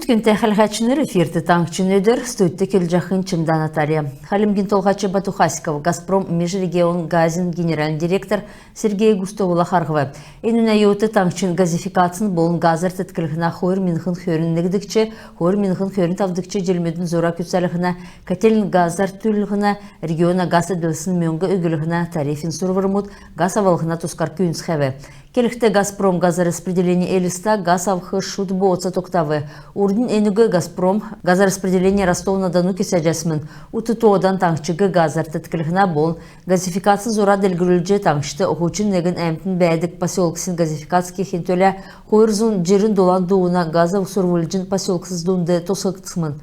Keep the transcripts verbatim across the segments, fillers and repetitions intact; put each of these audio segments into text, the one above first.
Күндтә хәләһәчнр, эфирт «Таңһчин өдр», студьд келҗәхнь Чимдә Наталья. Хальмгин Толһач Бату Хасиков «Газпром межрегионгазин» генеральн директор Сергей Густовла харһв. Энүнә йовудт таңһчин газификацин болн газар тетклһнә хойр миңһн хөрн негдгч, хойр миңһн хөрн тавдгч җилмүдин зура күцәлһнә, котельн газар түллһнә, региона газ эдлсн мөңг өглһнә, тарифин сурврмуд, газ авлһна тускар күүндцхәв. Келхд, «Газпром газораспределение Элиста» газ авх шуд бооца тогтав. Урднь энүг «Газпром газораспределение Ростов-на-Дону» кесәҗәсмн. Ут тоодан таңһчиг газар тетклһнә болн газификацин зура делгрүлҗ, таңһчд һучн негн әмтн бәәдг поселксин газификац кехин төлә хойр зун җирн долан дууна газов сурвлҗн поселкс дунд тосхгдсмн.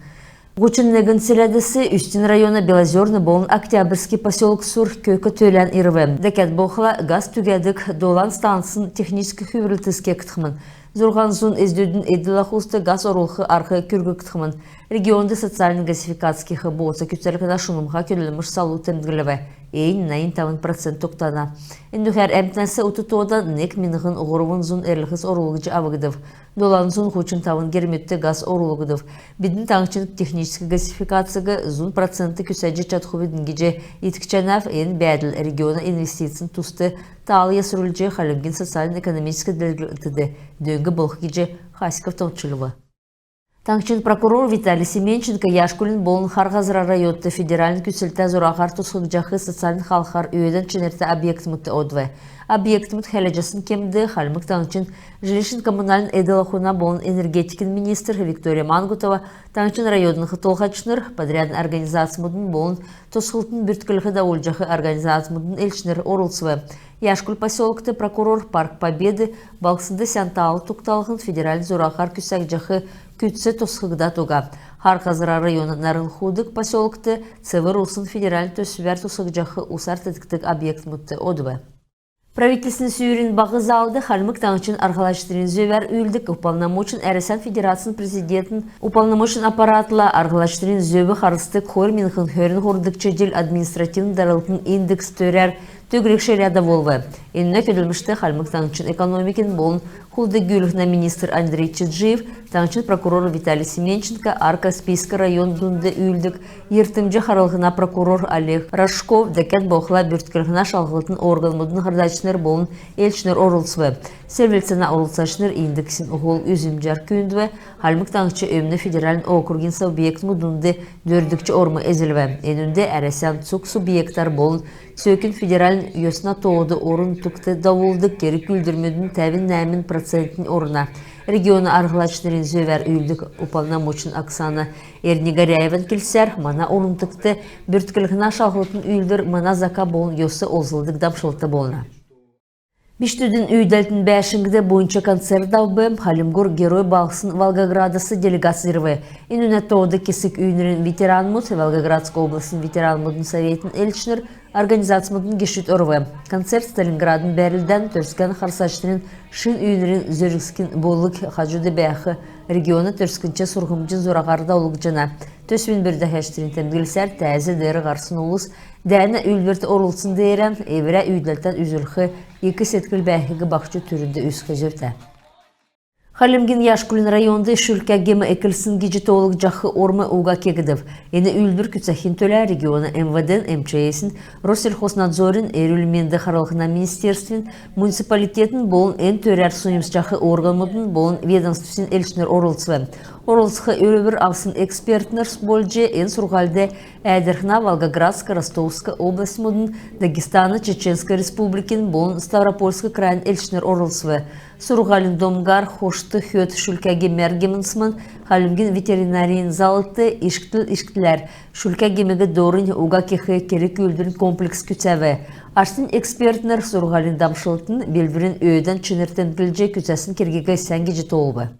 Һучн негн селәдәс Үстин района Белозерн болн Октябрьский поселксур көк төлән ирв. Дәкәд болхла газ түгәдг долан станцин техническ хүврлтс кегдхмн. Зурһан зун эздүдин эдл-ахуст газ орулх арһ күрггдхмн. Регионд социальн газификац кех бооца күцәлһнә шунмһа көдлмш салу темдглв. Эннь найн тавн процент тогтана. Энүгәр әмтнәс ут тоодан нег миңһн һурвн зун эрлһс орулгдҗ авгдв. Долан зун һучн тавн гермүдт газ орулгдв. Бидн таңһчин техническ газификациг зун процент күцәҗ чадхвидн гиҗ иткҗәнәв. Эн бәәдл региона инвестицин туст таал ясрулҗ, Хальмгин социальн-экономическ делгрлтд дөң болх гиҗ Хасиков товчлв. Таңһчин прокурор Виталий Семенченко Яшкулин болн Хар Һазра районд федеральн күцлтә зураһар тосхгдҗах социальн халхар өөдән чинртә объектмүдт одв. Объектмүд хәләҗәсн кемд Хальмг Таңһчин жилищн-коммунальн эдл-ахуна болн энергетикин министр Виктория Мангутова, таңһчин районмудын толһачнр, подрядн организацмудын болн тосхлтын бүртклһ давулҗах организацмудын элчнр орлцв. Яшкуль поселкт прокурор «Парк Победы» балһснд сән таал тогталһн федеральн зураһар күцәгдҗәх күцц тосхгдад уга. Хар Һазра района Нарн Худг поселкт «Цевр усн» федеральн төсвәр тосхгдҗах усар теткдг объектмүдт одв. Правительствин сүүрин баһ залд Хальмг Таңһчин арһлачнрин зөвәр үүлддг уполномоченн Әрәсән Федерацин Президентин уполномоченн аппаратла арһлачнрин зөв харсдг хойр миңһн хөрн һурвдгч җил административн даралтын индекс төрәр төгрг ширә давулв. Энүнә көдлмшт Хальмг Таңһчин экономикин болн хулд-гүүлһнә министр Андрей Чиджиев, таңһчин прокурор Виталий Семенченко, Ар-Каспийск район дунд үүлддг йиртмҗ харлһна прокурор Олег Рожков, дәкәд болхла бүртклһнә шалһлтын органмудын һардачнр болн элчнр орлцв. Селвлцәнә орлцачнр индексин һол үзмҗәр күүндв. Хальмг Таңһч Өмн федеральн округин субъектмүд дунд дөрвдгч орм эзлв. Энүнд Әрәсән цуг субъектәр болн цөөкн федеральн йосна тоод орн-нутгт давулдг керг-үүлдврмүдин тәвн нәәмн процентнь орна. Региона арһлачнрин зөвәр үүлддг уполномоченн Оксана Эрдни-Горяеван келсәр, мана орн-нутгт бүртклһнә шалһлтын үүлдвр мана зака болн йос олзлдг дамшлт болна. Бичкдүдин үүдәлтин бәәшңд буйнч концерт давв. Хальмгур Герой балһсн Волгоградас делегац ирв. Энүнә тоод кесг үйнрин ветеранмуд, Волгоградск областин ветеранмудын советин элчнр, организацмудын гешүд орв. Концерт Сталинградын бәрлдән Төрскән харсачнрин шин үйнрин зөргсгин болг хаҗуд бәәх региона төрскнч сурһмҗин зураһар давулгдҗана. Төсвин бүрдәһәчнрин темдглсәр, тәәз деер һарсн улс дәәнә үүлдврт орлцсн деерән эврә үүдәлтән үзүлх ик седкл бәәхиг баһчуд түрүнд үзх зөвтә. Хальмгин Яшкулин районд шүлкә гем эклсн гиҗ тоолгдҗах орм уга кегдв. Эн үүлдвр күцәхин төлә региона МВД-н, МЧС-н, Россельхознадзорин, эрүл-менд харлһна министерствин, муниципалитетин болн эн төрәр соньмсҗах органмудын болн ведомствсин элчнр орлцв. Орлцх өрүвр авсн экспертнр болҗ эн сурһульд Әәдрхнә, Волгоградск, Ростовск областьмудын, Дагестана, Чеченск Республикин болн Ставропольск крайин элчнр орлцв. Сурһулин домгар хошт хөд шүлкә гемәр гемнсмн. Хальмгин ветеринарин заллт ишкдл ишкдләр шүлкә гемиг дорнь уга кех керг-үүлдврин комплекс күцәв. Аштнь экспертнр сурһулин дамшлтын белдврин өөдән чинр темдглҗ, күцәсн кергиг сән гиҗ тоолв.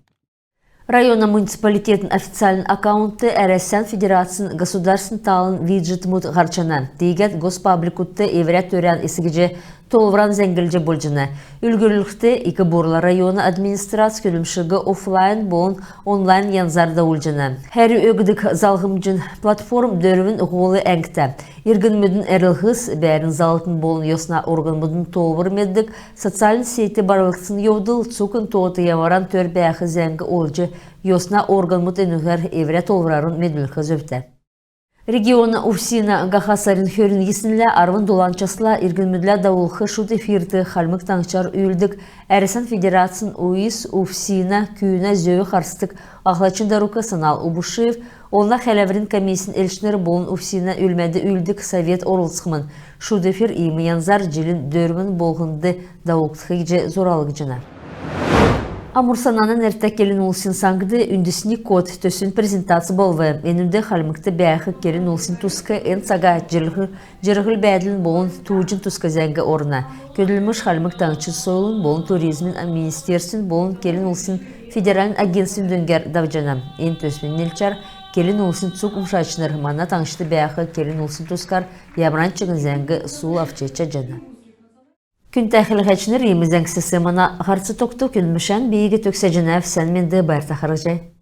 Района муниципалитетин официальн аккаунтд Әрәсән Федерацин государственн талын виджетмүд һарчана. Тиигәд госпабликудт эврә төрән эс гиҗ Тоолвран зәңглҗ болҗана. Үлгүрлхд, Ик Бурла района администрац көдлмшиг офлайн болн онлайн янзар давулҗана. Хәрү өгдг залһмҗин платформ дөрвн һол әңгтә. Иргнмүдин эрлһс, бәәрн заллтын болн йосна органмудын тоолвр меддг социальн сетьд барлгдсн йовдл, цуг тоот ямаран төр бәәх зәңг олҗ, йосна органмуд энүгәр эврә тоолврарн медүлх зөвтә. Региона УФСИН-а һаха сарин хөрн йиснлә арвн долан часла иргнмүдлә давулх шуд эфирт Хальмг Таңһчар үүлддг Әрәсән Федерацин УИС УФСИН-а күүнә зөв харсдг ахлачин дарук Санал Убушиев, олна хәләврин комиссин элчнр болн УФСИН-а өлмәд үүлддг совет орлцхмн. Шуд эфир иим янзар җилин дөрвн болһнд давулгдх гиҗ зуралгдҗана. Амур-Сананын нертә келн улсин саңд «Үндсни код» төсвин презентац болв. Энүнд Хальмгт бәәх келн улсин туск, эн цага җирһл-, җирһл-бәәдлин болн тууҗин туск зәңг орна. Көдлмш Хальмг Таңһчин сойлын болн туризмин министерствин болн келн улсин федеральн агентствин дөңгәр давҗана. Эн төсвин нилчәр келн улсин цуг умшачнр мана таңһчд бәәх келн улсин тускар ямаран чигн зәңг сул авч чадҗана. Күндтә хәләһәчнр, иим зәңгсәс мана һарц тогтв. Көдлмшән би төгсәҗәнәв. Сән менд, байрта харһий.